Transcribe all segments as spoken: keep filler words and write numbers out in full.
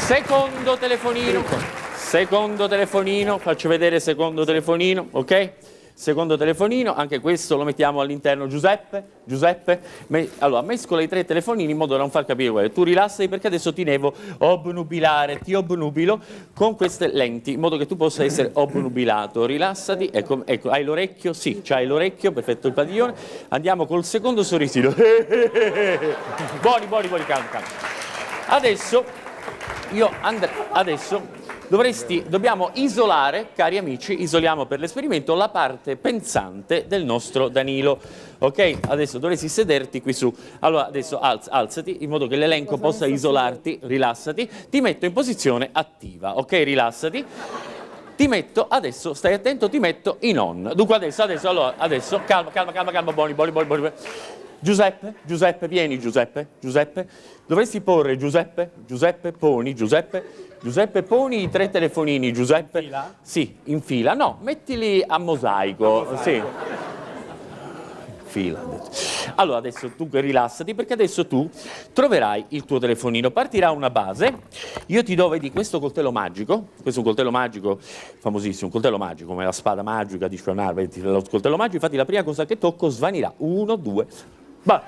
Secondo telefonino. Secondo telefonino, faccio vedere secondo telefonino, ok? Secondo telefonino, anche questo lo mettiamo all'interno. Giuseppe, Giuseppe, me- allora mescola i tre telefonini in modo da non far capire quello. Tu rilassati perché adesso ti devo obnubilare, ti obnubilo con queste lenti in modo che tu possa essere obnubilato. Rilassati, ecco, ecco, hai l'orecchio? Sì, c'hai l'orecchio, perfetto il padiglione. Andiamo col secondo sorrisino. Buoni, buoni, buoni, calma, calma. Adesso io andrei, adesso dovresti, dobbiamo isolare, cari amici, isoliamo per l'esperimento la parte pensante del nostro Danilo. Ok? Adesso dovresti sederti qui su. Allora, adesso alz- alzati in modo che l'elenco possa isolarti, rilassati. Ti metto in posizione attiva, ok? Rilassati. Ti metto, adesso stai attento, ti metto in on. Dunque adesso, adesso, allora, adesso, calma, calma, calma, calma, Boni, Boni, Boni, Boni. Giuseppe, Giuseppe, vieni Giuseppe, Giuseppe. Dovresti porre Giuseppe, Giuseppe, poni, Giuseppe, Giuseppe, poni i tre telefonini, Giuseppe. In fila? Sì, in fila. No, mettili a mosaico, sì. Fila, ha detto. Allora, adesso tu rilassati perché adesso tu troverai il tuo telefonino. Partirà una base. Io ti do, vedi, questo coltello magico. Questo è un coltello magico famosissimo, un coltello magico, come la spada magica di Shonara, vedi, il coltello magico. Infatti la prima cosa che tocco svanirà. Uno, due. Bah,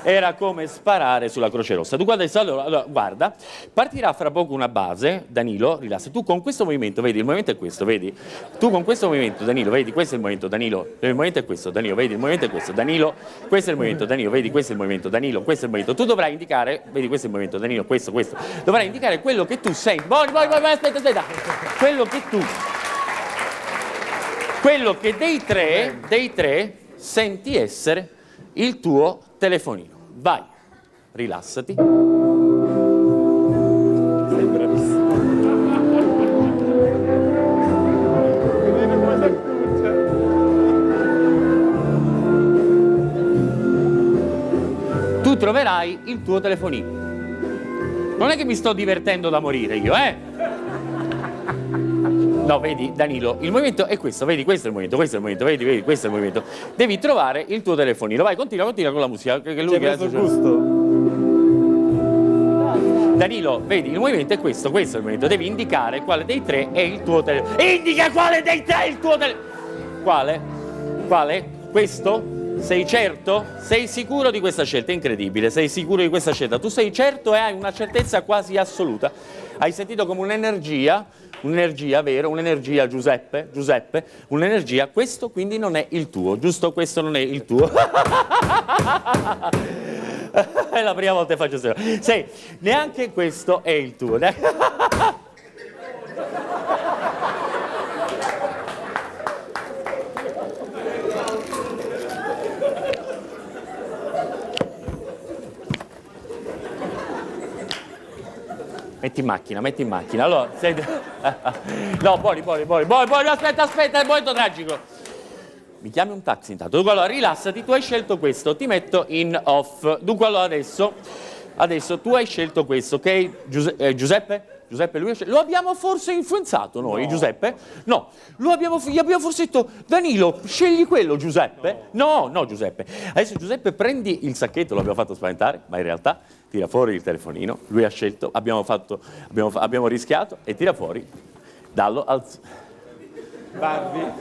era come sparare sulla Croce Rossa. Tu guarda, allora, allora, guarda, partirà fra poco una base, Danilo, rilassa. Tu con questo movimento, vedi, il movimento è questo, vedi? Tu con questo movimento, Danilo, vedi, questo è il movimento, Danilo, il movimento è questo, Danilo, vedi, il movimento è questo, Danilo, questo è il movimento, Danilo, vedi, questo è il movimento, Danilo, questo è il movimento. Tu dovrai indicare, vedi, questo è il movimento, Danilo, questo, questo. Dovrai indicare quello che tu senti. Boni, boni, boni, boni, aspetta, aspetta. Quello che tu, quello che dei tre, dei tre, senti essere il tuo telefonino. Vai, rilassati. Sei bravissimo. Tu troverai il tuo telefonino. Non è che mi sto divertendo da morire io, eh? No, vedi, Danilo, il movimento è questo, vedi, questo è il movimento, questo è il movimento, vedi, vedi, questo è il movimento. Devi trovare il tuo telefonino. Vai, continua, continua con la musica. Che, che lui... Ci hai preso il gusto. Danilo, vedi, il movimento è questo, questo è il movimento. Devi indicare quale dei tre è il tuo telefono. Indica quale dei tre è il tuo telefono. Quale? Quale? Questo? Sei certo? Sei sicuro di questa scelta? È incredibile, sei sicuro di questa scelta? Tu sei certo e hai una certezza quasi assoluta. Hai sentito come un'energia, un'energia, vero? Un'energia, Giuseppe, Giuseppe, un'energia. Questo quindi non è il tuo, giusto? Questo non è il tuo. È la prima volta che faccio questo. Sì, neanche questo è il tuo. Metti in macchina, metti in macchina. Allora, senti. No, Boni, Boni, Boni, Boni, Boni, aspetta, aspetta, è molto tragico. Mi chiami un taxi intanto. Dunque, allora, rilassati, tu hai scelto questo, ti metto in off. Dunque, allora, adesso, adesso tu hai scelto questo, ok? Giuse- eh, Giuseppe? Giuseppe, lui ha scelto. Lo abbiamo forse influenzato noi, Giuseppe? No. Lo abbiamo, gli abbiamo forse detto, Danilo, scegli quello, Giuseppe? No, no, Giuseppe. Adesso, Giuseppe, prendi il sacchetto, lo abbiamo fatto spaventare, ma in realtà tira fuori il telefonino, lui ha scelto, abbiamo fatto, abbiamo fa- abbiamo rischiato e tira fuori. Dallo al... Barbie.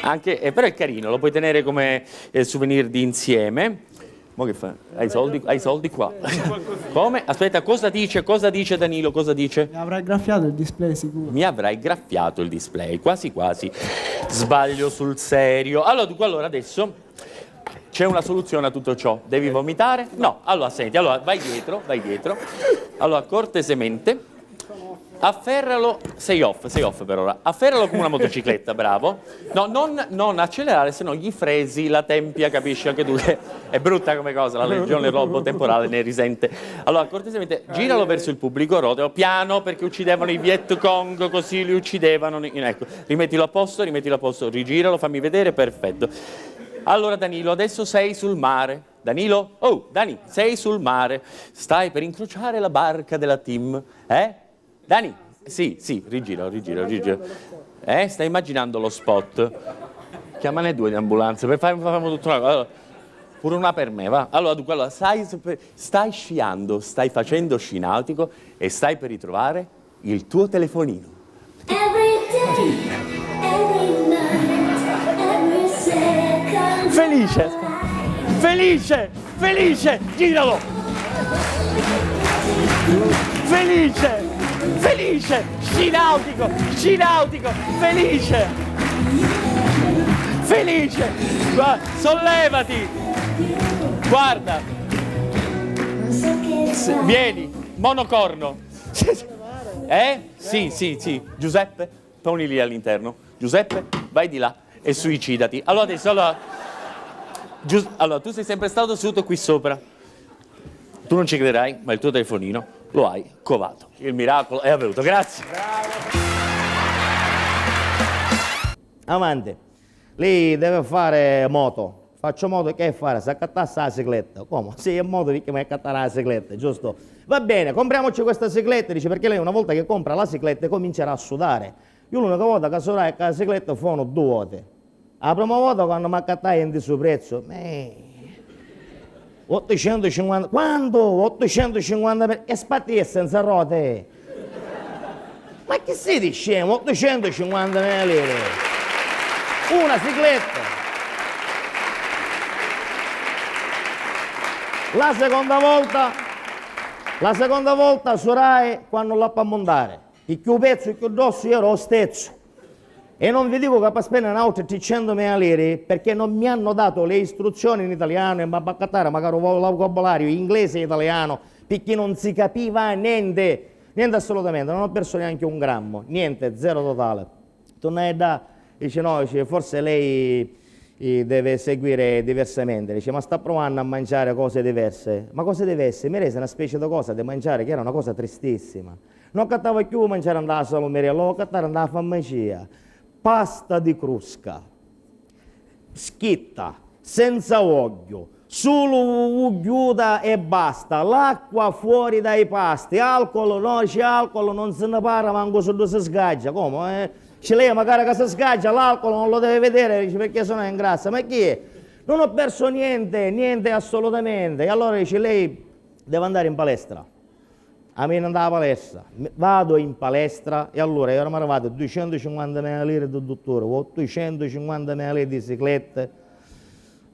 Anche, eh, però è carino, lo puoi tenere come, eh, souvenir di insieme. Mo che fa? Hai i soldi, hai i soldi qua. Come? Aspetta, cosa dice? Cosa dice Danilo? Cosa dice? Mi avrai graffiato il display sicuro. Mi avrai graffiato il display, quasi quasi. Sbaglio sul serio. Allora, dunque, allora adesso c'è una soluzione a tutto ciò. Devi vomitare? No. Allora, senti, allora vai dietro, vai dietro. Allora, cortesemente, afferralo, sei off, sei off per ora. Afferralo come una motocicletta, bravo. No, non, non accelerare, se no gli fresi la tempia, capisci anche tu che è brutta come cosa, la legione lobo temporale ne risente. Allora, cortesemente, giralo verso il pubblico, rotelo, piano, perché uccidevano i Viet Cong, così li uccidevano. Ecco, rimettilo a posto, rimettilo a posto, rigiralo, fammi vedere, perfetto. Allora, Danilo, adesso sei sul mare. Danilo? Oh, Dani, sei sul mare. Stai per incrociare la barca della team, eh? Dani? Sì, sì, rigira, rigira, rigira. Eh? Stai immaginando lo spot? Chiamane due di ambulanza per fare, fare tutto una cosa. Allora, Pure una per me, va. Allora, dunque, allora, stai, stai sciando, stai facendo sci nautico e stai per ritrovare il tuo telefonino. Every day, every night, every second. Felice! Felice! Felice! Giralo! Felice! Felice! Sci nautico! Sci nautico! Felice! Felice! Va, sollevati! Guarda! S- vieni, monocorno! Eh? Sì, sì, sì. Giuseppe, ponili all'interno. Giuseppe, vai di là e suicidati. Allora adesso, allora, Gius- allora, tu sei sempre stato seduto qui sopra. Tu non ci crederai, ma il tuo telefonino lo hai covato. Il miracolo è avvenuto. Grazie. Avanti. Lei deve fare moto. Faccio moto che fare? S'accattasse la cicletta. Come? Sì, è moto perché mi accattare la cicletta, giusto? Va bene, compriamoci questa cicletta, dice, perché lei una volta che compra la cicletta comincerà a sudare. Io l'unica vota che sudai con la cicletta furono due volte. La prima vota quando mi accattai in su prezzo, me... ottocentocinquanta, quanto? ottocentocinquanta per... e spatti senza ruote. Ma che siti scemu? ottocentocinquantamila lire. Una cicletta. La seconda volta, la seconda volta surai quando l'appi a montare, picchì u pezzu chiù grossu era u stezzu. E non vi dico che per spendere un'altra tricentomila lire, perché non mi hanno dato le istruzioni in italiano e mi va a accattare magari un vocabolario inglese e italiano, perché non si capiva niente, niente assolutamente, non ho perso neanche un grammo, niente, zero totale. Tornai da, dice no, dice, forse lei eh, deve seguire diversamente, dice ma sta provando a mangiare cose diverse, ma cose diverse, mi rese una specie di cosa di mangiare che era una cosa tristissima. Non accattava più mangiare andava a salumeria, lo accattare andava a farmacia. Pasta di crusca, schitta, senza uogghiu, sulu ugghiuta e basta, l'acqua fuori dai pasti, alcol, no, dice alcol non se ne parla manco se si sgaggia, come? Eh? Dice lei magari che si sgaggia l'alcol non lo deve vedere, dice perché sennò è ingrassa, ma chi è? Non ho perso niente, niente assolutamente, e allora dice lei deve andare in palestra. A me andava a palestra, vado in palestra e allora eravamo arrivati a duicentocinquantamila lire di dottore, ottocentocinquantamila lire di ciclette.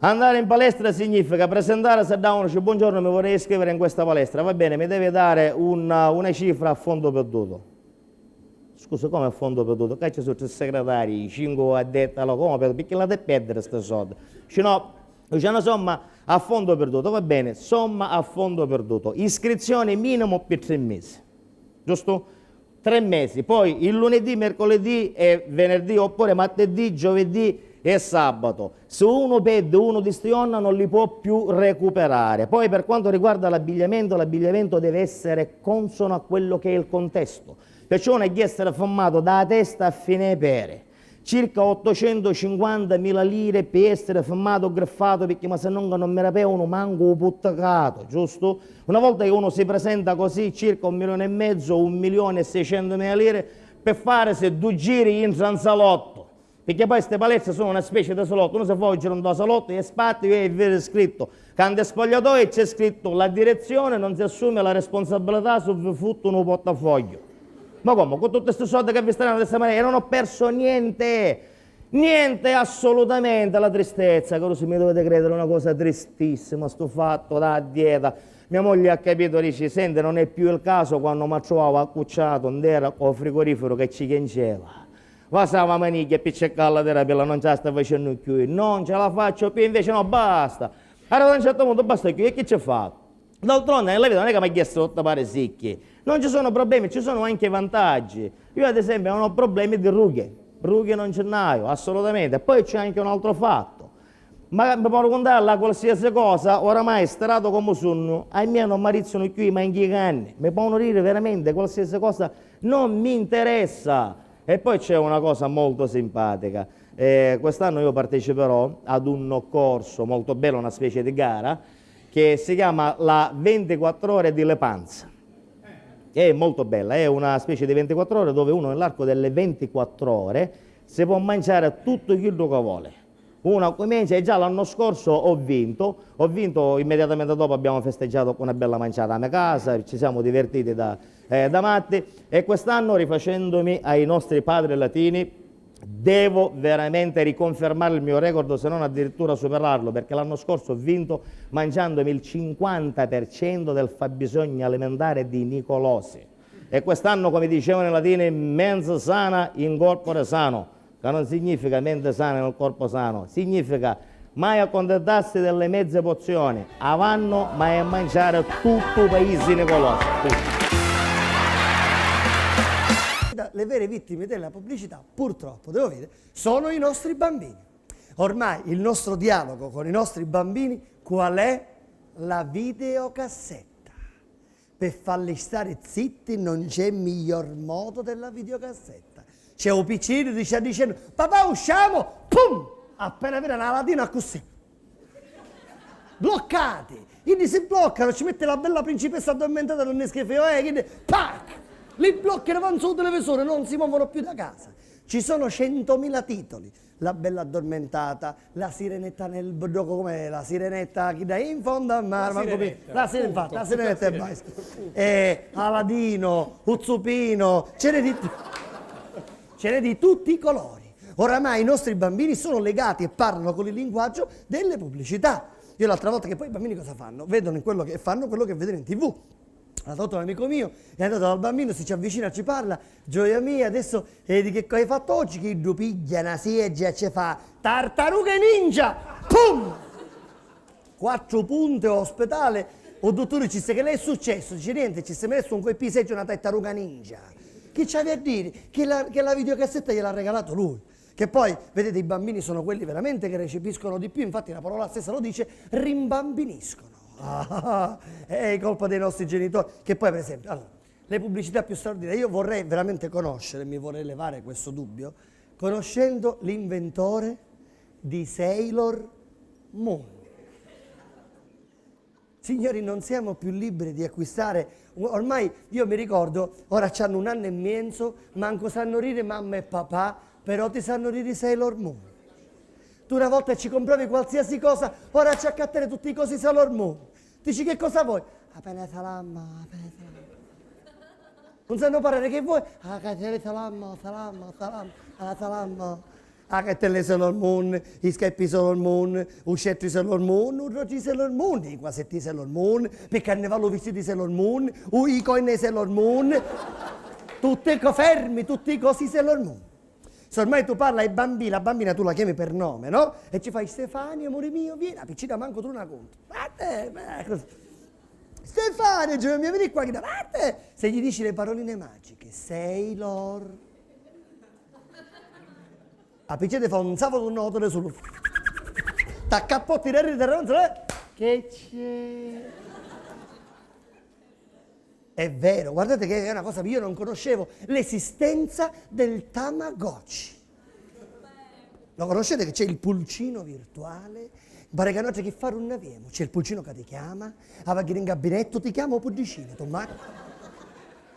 Andare in palestra significa presentarsi da uno, dice buongiorno, mi vorrei iscrivere in questa palestra, va bene, mi deve dare una, una cifra a fondo perduto. Scusa, come a fondo perduto? Qua ci sono tre segretari, cinque addetti alla compra, perché l'avete a perdere sti soldi? Dice no, c'è una somma a fondo perduto, va bene, somma a fondo perduto, iscrizione minimo per tre mesi, giusto? Tre mesi, poi il lunedì, mercoledì e venerdì oppure martedì, giovedì e sabato. Se uno perde uno di sti giorni non li può più recuperare. Poi per quanto riguarda l'abbigliamento, l'abbigliamento deve essere consono a quello che è il contesto. Perciò non è di essere firmato da testa a fine pere. Circa ottocentocinquantamila lire per essere firmato o griffato, perché ma se no non mi rapevano manco un puttecato, giusto? Una volta che uno si presenta così, circa un milione e mezzo, un milione e seicentomila lire, per fare se due giri in transalotto. Perché poi ste palestre sono una specie di salotto, uno se fa un giro in salotto e spatti e vede scritto Cante spogliatoio e c'è scritto la direzione non si assume la responsabilità su vi futtu nu portafoglio. Ma come? Con tutti sti soldi che vi stanno di sta manera, io non ho perso niente. Niente, assolutamente, la tristezza, caro se mi dovete credere, è una cosa tristissima, sto fatto da dieta. Mia moglie ha capito, dice, senti, non è più il caso quando mi trovavo accucciato, non era con frigorifero che ci chiangeva. Vasava manigghia e picciccalla di rapilla non ce la sta facennu cchiui, non ce la faccio più, invece no, basta! Arrivati a un certo punto basta cchiui, e chi ci fa? D'altronde nella vita non è che mi ha chiesto tutte pari sicchi, non ci sono problemi, ci sono anche vantaggi. Io ad esempio non ho problemi di rughe, rughe non ce n'aio, assolutamente. E poi c'è anche un altro fatto, ma mi poi cuntarla qualsiasi cosa, oramai stirato come sunnu, a mia non mi rizzano cchiui manchi i canni, mi poi dire veramente qualsiasi cosa, non mi interessa. E poi c'è una cosa molto simpatica. Eh, quest'anno io parteciperò ad un corso molto bello, una specie di gara, che si chiama la ventiquattro ore di Le Panza. È molto bella, è una specie di ventiquattro ore dove uno nell'arco delle ventiquattro ore si può mangiare tutto quello che vuole. Una cumincia e già l'anno scorso ho vinto, ho vinto, immediatamente dopo abbiamo festeggiato con una bella mangiata a mia casa, ci siamo divertiti da, eh, da matti e quest'anno rifacendomi ai nostri padri latini devo veramente riconfermare il mio record, se non addirittura superarlo, perché l'anno scorso ho vinto mangiandomi il cinquanta per cento del fabbisogno alimentare di Nicolosi. E quest'anno, come dicevano i latini, mens sana in corpore sano, che non significa mente sana nel corpo sano, significa mai accontentarsi delle mezze porzioni, avanno mai a mangiare tutto paese Nicolò. Le vere vittime della pubblicità, purtroppo, devo dire, sono i nostri bambini. Ormai il nostro dialogo con i nostri bambini qual è? La videocassetta. Per falli stare zitti non c'è miglior modo della videocassetta. C'è u piccinu, ti sta dicennu: "Papà, usciamo!" Pum! Appena vira na ladina accussì. Bloccati! Iddi si bloccano, ci metti la bella principessa addormentata d'un Nescafè, eh, chiddi, pac! Li blocchi davanti al televisore, non si muovono più da casa. Ci sono centomila titoli. La bella addormentata, la sirenetta nel bdoco, com'è la sirenetta chi dà in fondo al mare, la manco sirenetta, la sirenetta, infatti, la sirenetta e basta. Eh, Aladino, Uzzupino, ce n'è di, ce n'è di tutti i colori. Oramai i nostri bambini sono legati e parlano con il linguaggio delle pubblicità. Io l'altra volta, che poi i bambini cosa fanno? Vedono in quello che fanno quello che vedono in T V. L'altra volta un amico mio è andato dal bambino, si ci avvicina, ci parla: "Gioia mia, adesso, eh, di che cosa hai fatto oggi?" Chiddu pigghia na sieggia e ci fa: "Tartarughe ninja!" Pum! Quattro punte o ospedale. O dutturi ci disse: "Che l'è successu?" Dice: "Niente, ci si è messo un colpo di seggio una tartaruga ninja." Chi ci aveva a dire che la, che la videocassetta gliel'ha regalato lui? Che poi, vedete, i bambini sono quelli veramente che recepiscono di più, infatti la parola stessa lo dice, rimbambiniscono. Ah, è colpa dei nostri genitori. Che poi, per esempio, allora, le pubblicità più straordinarie, io vorrei veramente conoscere, mi vorrei levare questo dubbio, conoscendo l'inventore di Sailor Moon. Signori, non siamo più liberi di acquistare. Ormai io mi ricordo, ora c'hanno un anno e mezzo, manco sanno rire mamma e papà, però ti sanno rire Sailor Moon. Tu una volta ci compravi qualsiasi cosa, ora ci accattare tutti i cosi Sailor Moon. Dici: "Che cosa vuoi?" "Appena salamma, appena salamma." Non sanno parlare, che vuoi? Ah, catele salamma, salamma, salamma, ah, salamma. Ah, catele Sailor Moon, i scarpi Sailor Moon, u scettru Sailor Moon, u rocci Sailor Moon, i quasetti Sailor Moon, pi carnevale u vistiti Sailor Moon, u, i coine Sailor Moon, tutti co-, fermi, tutti i cosi Sailor Moon. Se ormai tu parli ai bambini, la bambina tu la chiami per nome, no? E ci fai: "Stefania, amore mio, vieni", la piccina manco tu non la conti. Guarda, ma così. "Stefania, gioia mia, vieni qua", chi davanti. Se gli dici le paroline magiche, Sailor. A piccina ti fa un safotu, un nuoto sulu. T'accappotti, reri, te ronzole. Che c'è? È vero, guardate che è una cosa che io non conoscevo, l'esistenza del Tamagotchi. Lo conoscete che c'è il pulcino virtuale? Pare che noi chi fari nun aviamo. C'è il pulcino che ti chiama, va in gabinetto, ti chiama u puddicino, tu ma-,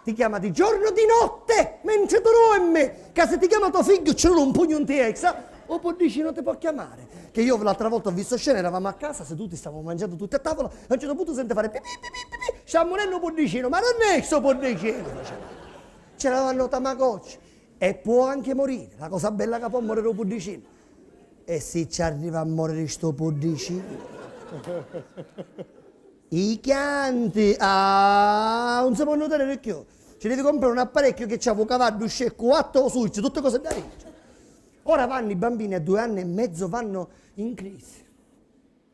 ti chiama di giorno, di notte, mentre tu dormi, che se ti chiama tuo figlio ci vuole un pugno in testa, u puddicino ti può chiamare. Che io l'altra volta ho visto scena, eravamo a casa seduti, stavamo mangiando tutti a tavola, e a un certo punto sente fare pipì, pipì, pipì, sta murendo u puddicino, ma non è sto puddicino, faceva. C'era la nota Tamagotchi. E può anche morire, la cosa bella che può morire u puddicino. E si ci arriva a morire sto puddicino? I chianti, ah, non si può nuotare più. Ci devi comprare un apparecchio che c'ha u cavaddu, u sceccu, u vattu, u succiu, tutte cose da legge. Ora vanno i bambini a due anni e mezzo, vanno in crisi.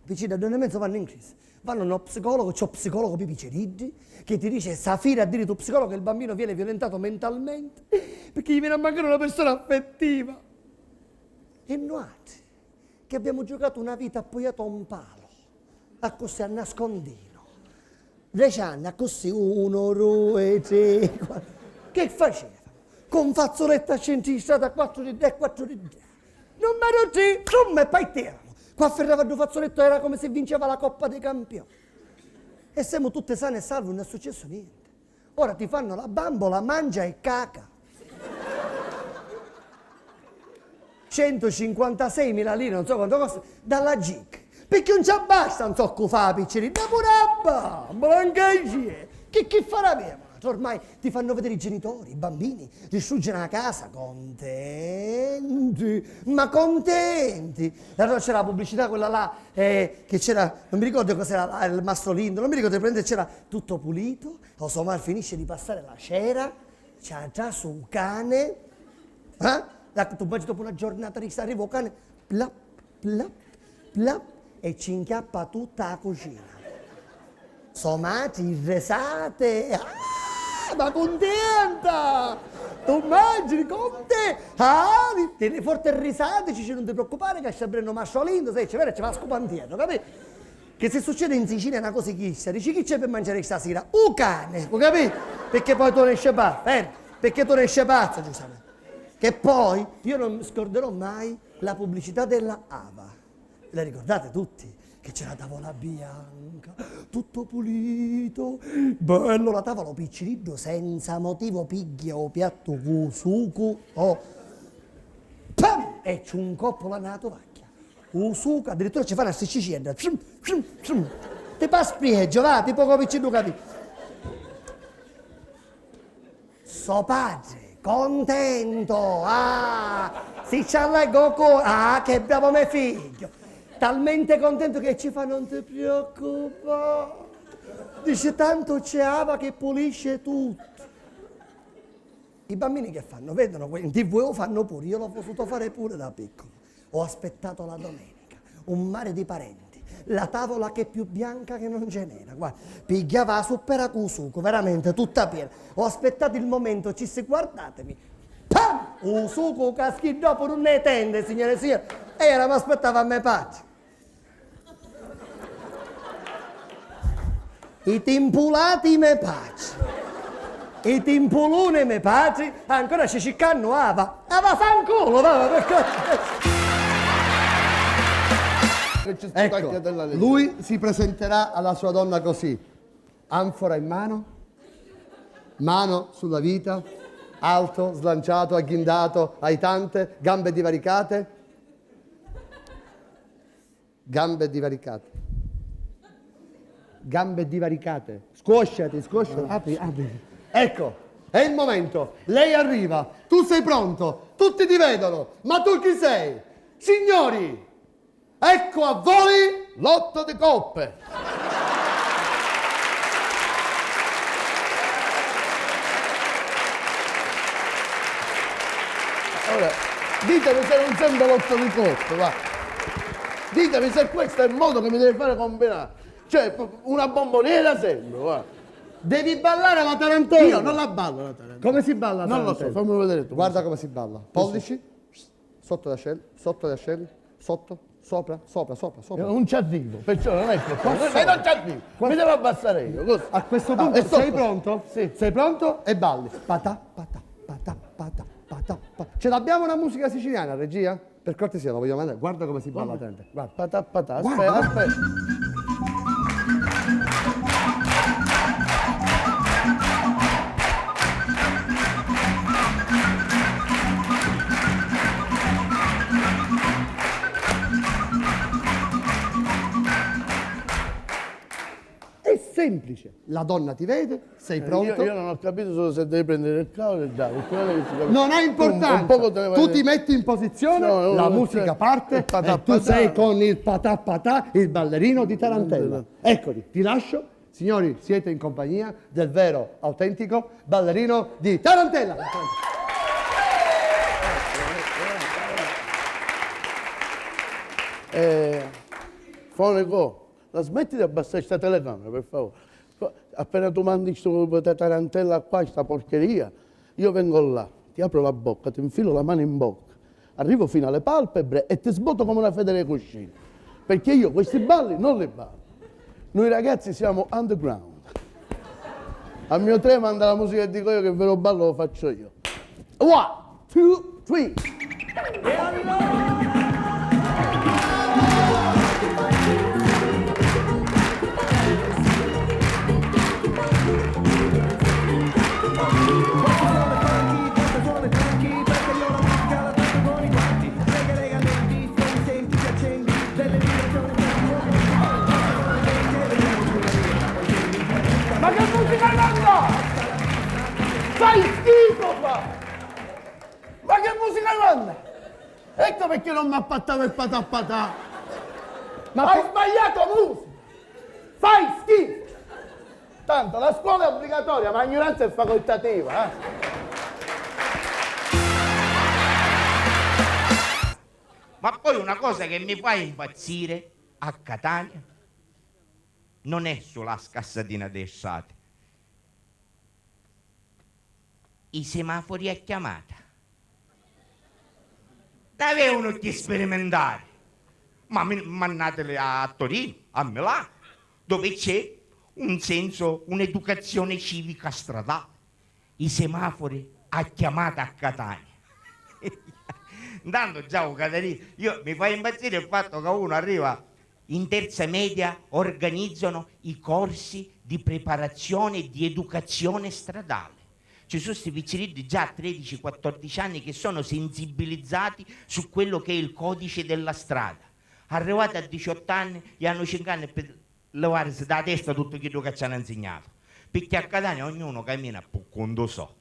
Vicini a due anni e mezzo vanno in crisi. Vanno a uno psicologo, c'è un psicologo pi piceriddi che ti dice: "Safira, a dire tu psicologo che il bambino viene violentato mentalmente perché gli viene a mancare una persona affettiva." E noi che abbiamo giocato una vita appoiato a un palo, accussì a nascondino, deci anni, accussì, uno, due, tre, quattro. Che facevano? Con fazzoletto a centro di strada, quattro di destra e quattro di destra. Numero tre, rum, e poi tirano. Qua afferrava due fazzoletto, era come se vinceva la Coppa dei Campioni. E siamo tutti sani e salvi, non è successo niente. Ora ti fanno la bambola, mangia e caca. centucinquantaseimila lire, non so quanto costa, dalla Gic. Picchì non ci abbasta, non so cu fa, picciridda, pure a bambola, anche a gie. Chi, chi farà avere? Ormai ti fanno vedere i genitori, i bambini, distruggere la casa, contenti, ma contenti. E allora c'era la pubblicità, quella là, eh, che c'era, non mi ricordo cos'era, là, il Mastro Lindo, non mi ricordo, praticamente c'era tutto pulito, o so, ma finisce di passare la cera, c'è atrás un cane, eh? La, tu mangi dopo una giornata di sta, arriva un cane, plap, plap, plap, e ci inchiappa tutta la cucina. So matri, risate, ah, ma contenta! Tu mangi, contenta! Ah, tieni forte risate, ci, non ti preoccupare che sta venendo Mastro Lindo, sai, ci vede, ci va a scupare un tierno, capito? Che se succede in Sicilia una cosa chista, dici: "Chi c'è per mangiare stasera?" "U cane", ho capito? Perché poi tu ne esce pazzo, eh? Perché tu ne esce pazzo, Giuseppe. Che poi io non mi scorderò mai la pubblicità della Ava. La ricordate tutti? Che c'era la tavola bianca, tutto pulito, bello, la tavola, picciriddu, senza motivo, pigghia o piatto cu sucu, oh, pam! E c'è un coppo là nella tovaglia. U sucu, addirittura ci fa una sticicedda. Frum, frum, frum. Ti fa sprieggio, va, ti poco picciddu capì. So padre, contento, ah, si ci allegò co, ah, che bravo me figlio. Talmente contento che ci fa: "Non ti preoccupare." Dice: "Tanto c'è Ava che pulisce tutto." I bambini che fanno? Vedono que-, in T V o fanno pure, io l'ho potuto fare pure da piccolo. Ho aspettato la domenica, un mare di parenti, la tavola che è più bianca che non ce n'era, guarda, pigghiava la suppera cu sucu, veramente tutta piena. Ho aspettato il momento, ci si, guardatemi, pam! U sucu caschì dopo non ne tende, signore e signori, e io mi aspettavo a me patri. I timpulati me patri. I timpuluni me patri, ancora ci ciccannu Ava. Ava fanculo, va, va, per cortesia. Ecco, lui si presenterà alla sua donna così: anfora in mano, mano sulla vita, alto, slanciato, agghindato, aitante, gambe divaricate. Gambe divaricate. Gambe divaricate. Scuosciati, scuosciati. Apri, apri. Ecco, è il momento. Lei arriva. Tu sei pronto. Tutti ti vedono. Ma tu chi sei? Signori, ecco a voi l'otto di coppe. Ora, ditemi se non sembra l'otto di coppe, va. Ditemi se questo è il modo che mi deve fare combinare. Cioè, una bomboniera sembra, va. Devi ballare la tarantella. Io non la ballo la tarantella. Come si balla la tarantella? Non lo so, fammi vedere tu. Guarda come si balla. Pollici. Sotto le ascelle, sotto le ascelle, sotto, sopra, sopra, sopra, sopra. Io non ci arrivo, perciò non è che... Qua sopra. Non ci arrivo. Qua... Mi devo abbassare io, così. A questo punto sei pronto? Sì. Sei pronto? E balli. Patà, patà, patà, patà, patà, patà. Ce l'abbiamo una musica siciliana, regia? Per cortesia, la voglio mandare. Guarda come si balla, attenti. Guarda. Patà, patà, aspetta, aspetta. È semplice. La donna ti vede, sei pronto? Eh, io, io non ho capito solo se devi prendere il cavolo e dai, perché non è che si capisce. Non ha importanza. Tu un, un poco te ne vai. Tu ti metti in posizione, no, no, la musica parte e tu sei con il patà patà, il ballerino di tarantella. Eccoli, ti lascio. Signori, siete in compagnia del vero, autentico ballerino di tarantella. Eh, Fonico, la smetti di abbassare sta telecamera, per favore? Appena tu mandi sto tarantella qua, sta porcheria, io vengo là, ti apro la bocca, ti infilo la mano in bocca, arrivo fino alle palpebre e ti sboto come una federa di cuscino. Perché io questi balli non li ballo. Noi ragazzi siamo underground. A mio tre manda la musica e dico io che il vero ballo lo faccio io. One, two, three. Fai schifo qua! Ma che musica è quella? Ecco perché non mi appattava il patapatà. Ma hai sbagliato musica! Fai schifo! Tanto la scuola è obbligatoria, ma l'ignoranza è facoltativa, eh? Ma poi una cosa che mi fa impazzire a Catania non è solo la scassatina dei strati. I semafori a chiamata. L'avevano chi sperimentari. Ma mi- mannateli a Torino, a Milano, dove c'è un senso, un'educazione civica stradale. I semafori a chiamata a Catania. Intanto già un catanese, io mi fa impazzire il fatto che uno arriva in terza media, organizzano i corsi di preparazione e di educazione stradale. Ci sono sti picciriddi già a tredici quattordici anni che sono sensibilizzati su quello che è il codice della strada. Arrivati a diciotto anni, gli hanno cinque anni per levarsi da testa tutto quello che ci hanno insegnato. Perché a Catania ognuno cammina per conto so.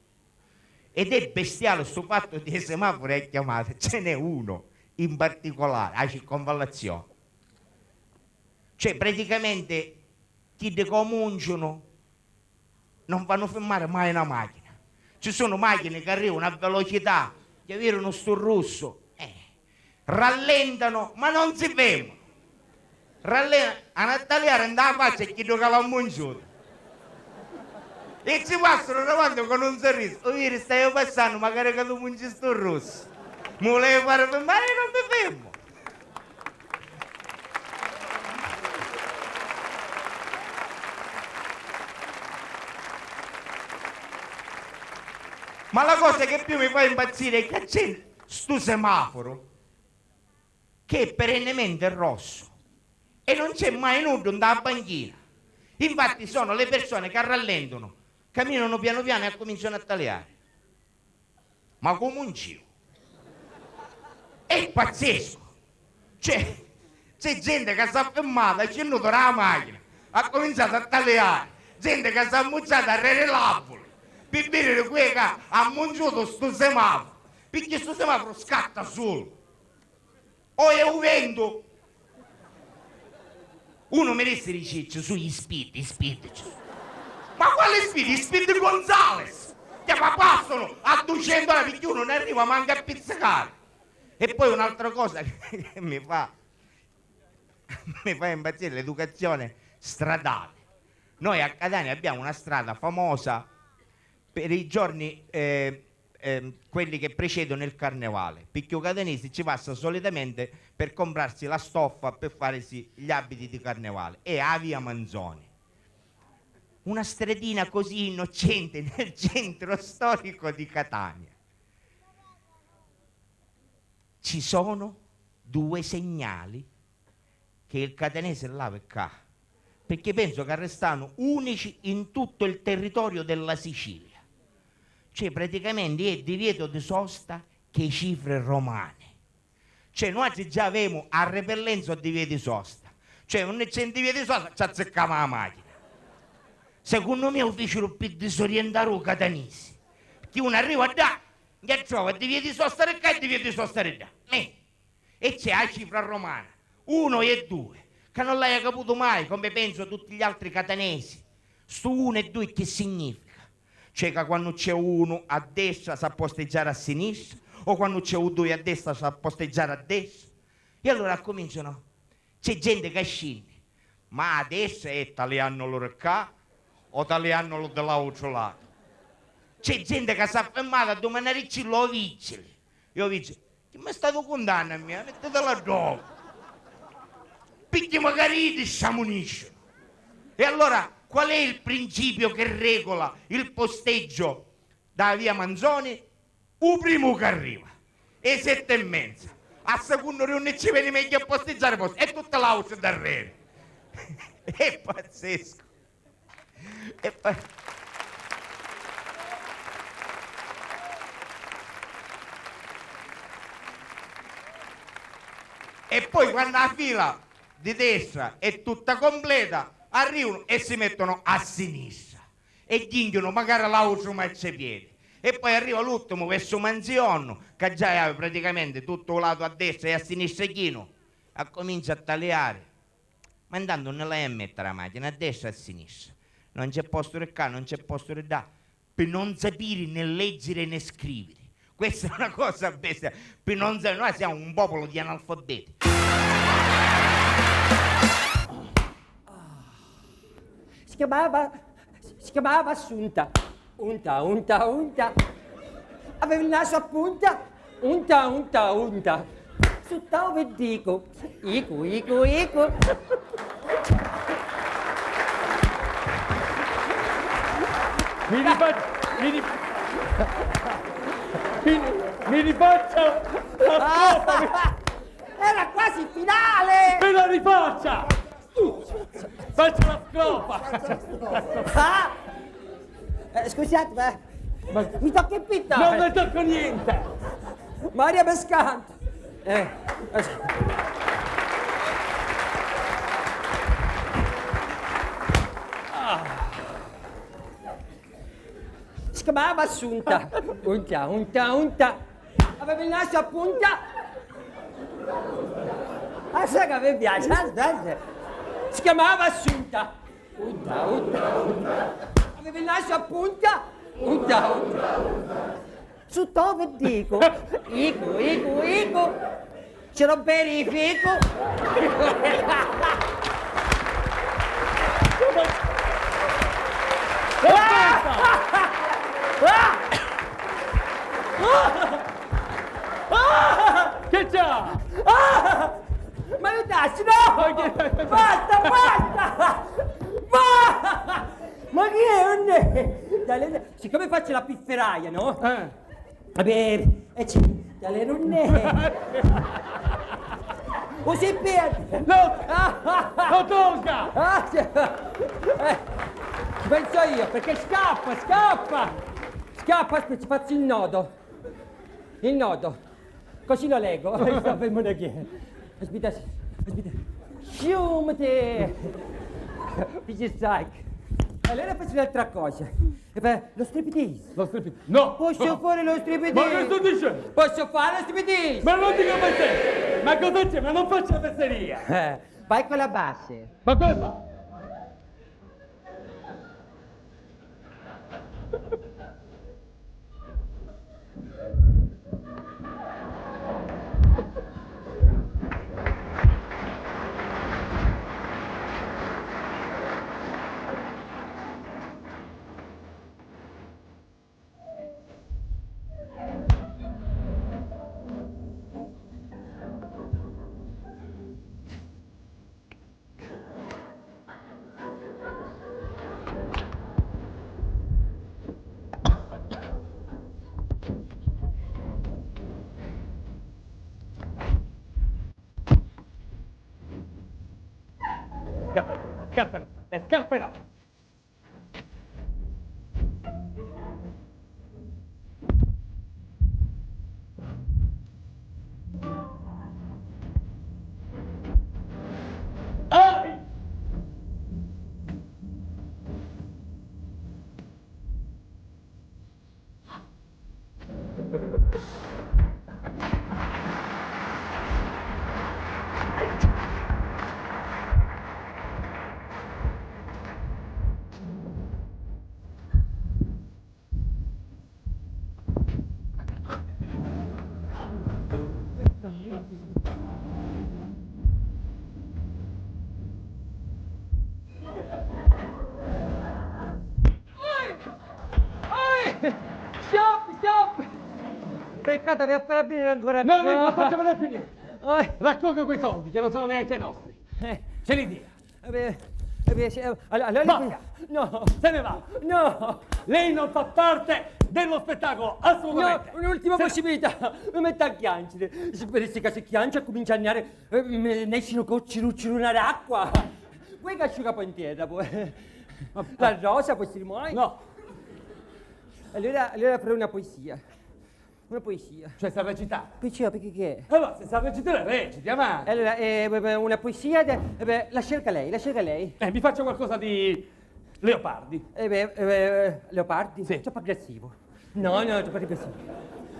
Ed è bestiale sto fatto dei semafori a chiamata. Ce n'è uno in particolare, a circonvallazione. Cioè, praticamente, chi di comunciano non fanno fermare mai una macchina. Ci sono macchine che arrivano a velocità, che vedono sto rosso, eh, rallentano, ma non si fermano. Rallentano, hanno a taliare in la faccia e chi che l'ha mungiuto. E ci passano davanti con un sorriso. O vedi, stai passando, magari che tu mungi sto rosso. Mi volevi fare fermare e non mi fermo. Ma la cosa che più mi fa impazzire è che c'è stu semaforo che è perennemente rosso e non c'è mai nulla nta banchina. Infatti sono le persone che rallentano, camminano piano piano e cominciano a taliare. Ma comu un ciu. È pazzesco! Cioè, c'è gente che s'ha fermata, è scennuta dâ machina, ha cominciato a taliari, gente che s'ha ammucciata arreri l'arbuli, pi vidiri cu è ca ha mungiutu stu semafuru, picchì stu semafuru scatta sulu. O è u ventu? Unu mi dissi di Cicciu, su i speed, i speed ci su. Ma quali speed? I speed Gonzales! Che ma passano a ducentu all'ora, picchì unu non arriva manco a pizzicari. E poi un'altra cosa che mi fa, mi fa impazzire, l'educazione stradale. Noi a Catania abbiamo una strada famosa per i giorni, eh, ehm, quelli che precedono il carnevale, picchì u catanesi ci passa solitamente per comprarsi la stoffa per farsi gli abiti di carnevale, è a via Manzoni. Una stradina così innocente nel centro storico di Catania. Ci sono due segnali che il catanese lava ccà, perché penso che restano unici in tutto il territorio della Sicilia. Cioè, praticamente è divieto di sosta che cifre romane. Cioè, noi già avemu a repellenza o divieto di sosta. Cioè, quannu c'è un divieto di sosta, ci azziccamo a machina. Secondo me u ficiru pi disorientare u catanese. Perché uno arriva ddà, e trova divieto di sosta di ccà e divieto di sosta di ddà. Eh. E c'è a cifra romana, uno e due, ca non l'haiu caputu mai, come penso tutti gli altri catanesi. Stu uno e due che significa? Cioè ca quannu c'è unu a destra s'ha posteggiare a sinistra, o quannu c'è u due a destra s'ha posteggiare a destra? E allora accominciano, c'è gente che scinni, ma a destra è taliannolo di ccà o taliannolo di l'autru latu. C'è gente che s'ha fermata a dumanaricci lo vigili. Io dico, chi mi statu cuntannu a mia? Mittitela ddocu. Picchì magari iddi sciamunisciunu. E allora qual è il principio che regola il posteggio da via Manzoni? U primu ca arriva, e sette e menza, a secunnu di unni ci veni megghiu a postiggiari postu, e tutti l'autri darreri. È pazzesco. E po-, e poi quannu a fila di destra è tutta completa, arrivano e si mettono a sinistra e jinghiono magari l'autru marciapiedi. E poi arriva l'ultimu, versu manzionnu, ca già havi praticamenti tuttu u latu a destra e a sinistra chinu. Accumincia a taliari. Ma intantu unni l'hai a mettiri a machina, a destra o a sinistra? Non c'è postu di ccà, non c'è postu di ddà. Pi non sapiri né leggiri né scriviri. Questa è una cosa bestia. Pi non sa-, noi siamo un popolo di analfabeti. Si chiamava, si chiamava Assunta. Unta, unta, unta. Aveva il naso a punta. Unta, unta, unta. Sutta u viddicu. Icu, icu, icu. Mi rifaccio, mi rif-, mi, mi rifaccio la strofa. Era quasi finale! Me la rifaccia! Faccio la strofa! Ah! Eh, scusate, ma Ma mi tocca il pito! Non mi tocco niente! Maria Pescante! Eh, eh, ah. Si chiamava Assunta. Unta, unta, unta. Aveva il naso a punta. Ah, sai che mi piace? Aspetta. Si chiamava Assunta. Unta, unta, unta. Aveva il naso a punta. Unta, unta, unta. Su dove dico? Ico, ico, ico. Ce lo verifico. Che c'è? Ah! Ma aiutassi, no! Ma che... Basta, basta! Ma, ma chi è? Non è? Dai, lei, siccome faccio la pifferaia, no? Eh. Vabbè, e ci, dai, non è. Così per... No! Ah, ah, ah. Lo tolga! Ah, sì. Eh, ci penso io, perché scappa, scappa! Scappa, aspetta, ci faccio il nodo. Il nodo. Così lo leggo. Sta fermo da chi? Aspetta, aspetta. Sciumati! Fici strike. Allora faccio un'altra cosa. E fa lo striptease. Lo striptease. No! Posso fare lo striptease? Ma che sto dicendo? Posso fare lo striptease? Ma non dico per te! Ma cosa c'è? Ma non faccio la fesseria! Eh, vai con la base. Ma come fa? Scarpe, scarpe no, le scarpe no. Oi! Oi! Stop, stop! Peccato che appena finire ancora. No, no, no, facciamolo finire. Oi! Raccolgo quei soldi che non sono neanche nostri. Eh. Ce li dia. Eh beh, eh beh, se, eh, allo-, allora... Basta! No! Se ne va! No! Lei non fa parte dello spettacolo, assolutamente! No, un'ultima possibilità! Mi metto a chianciri. Se vedessi ca se chiancio e cumincia a niari, eh, me ne escinu cocci rucci d'una d'acqua! Vuoi che asciuga poi in terra, poi? La rosa, possiamo mai? No! Allora, allora farò una poesia. Una poesia. Cioè, sa recitare? Perciò, perché che è? Allora, se sa recitare, reciti, avanti. Allora, eh, beh, beh, una poesia de-, eh, beh, la scelga lei, la scelga lei. Eh, mi faccia qualcosa di Leopardi. Eh, beh, eh, beh, Leopardi? Sì. Troppo aggressivo. No, no, ti pare così.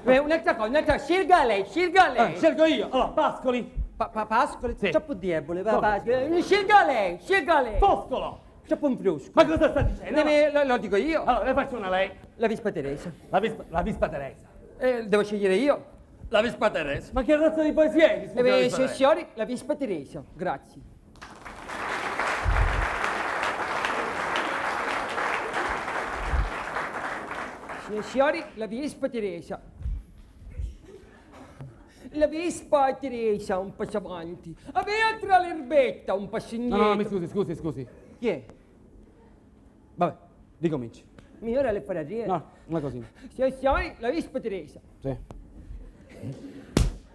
Eh, un'altra cosa, un'altra, scelga lei, scelga lei. Eh, scelgo io. Allora, Pascoli. Pa-, pa-, Pascoli? Sì. Troppo debole, va, Pascoli. Eh, scelga lei, scelga lei. Foscolo. Troppo un brusco. Ma cosa sta dicendo? Eh, lo, lo dico io. Allora, le faccio una lei. La Vespa Teresa. La Vespa, la Vespa Teresa. Eh, devo scegliere io? La Vespa Teresa. Ma che razza di poesia è? Eh, beh, signori, la Vespa Teresa. Grazie. Signori, signori, la Vespa Teresa. La Vespa Teresa, un passo avanti. Avea tra l'erbetta, un passo indietro. No, no, mi scusi, scusi, scusi. Chi è? Vabbè, ricominci. Migliore le fare arrivare. No, una cosina. Signori, signori, la Vespa Teresa. Sì.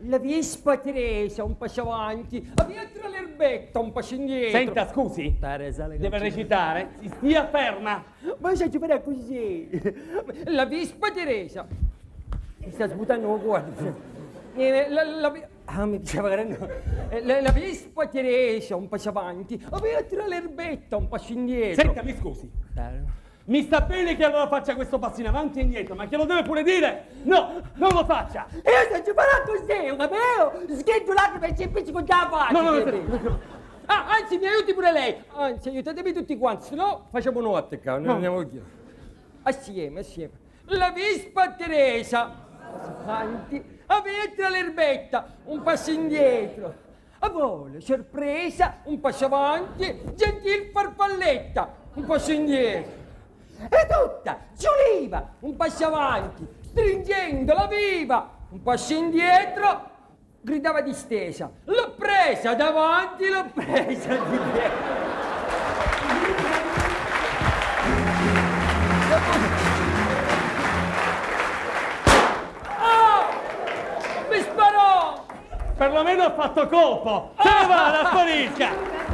La Vespa Teresa, un passo avanti. Avea tra l'erbetta, un passo indietro. Senta, scusi. Teresa, le deve recitare. Si stia ferma. Ma sa ci farà così. La Vespa Teresa. Mi sta sbutando un cuore. Eh, la, la, ah, mi piaceva che era, no. Eh, la, la Vespa Teresa, un passo avanti. Avea tra l'erbetta, un passo indietro. Senta, mi scusi. Mi sta bene che allora faccia questo passo in avanti e indietro, ma che lo deve pure dire? No, non lo faccia! E io se ci farà così, ho capito? Sghiddulati per ci pizzico già avanti. No, no, no, no. Ah, anzi, mi aiuti pure lei. Anzi, aiutatemi tutti quanti, se no facciamo notte qua, non andiamo via. Assieme, assieme. La Vespa Teresa, avanti, a vetra l'erbetta, un passo indietro. A volo, sorpresa, un passo avanti, gentil farfalletta, un passo indietro. E tutta, giuliva, un passo avanti, stringendola viva, un passo indietro. Gridava distesa: "L'ho presa davanti, l'ho presa di dietro." Ah! Mi sparò! Perlomeno ha fatto colpo! Se ne vada, sparisca!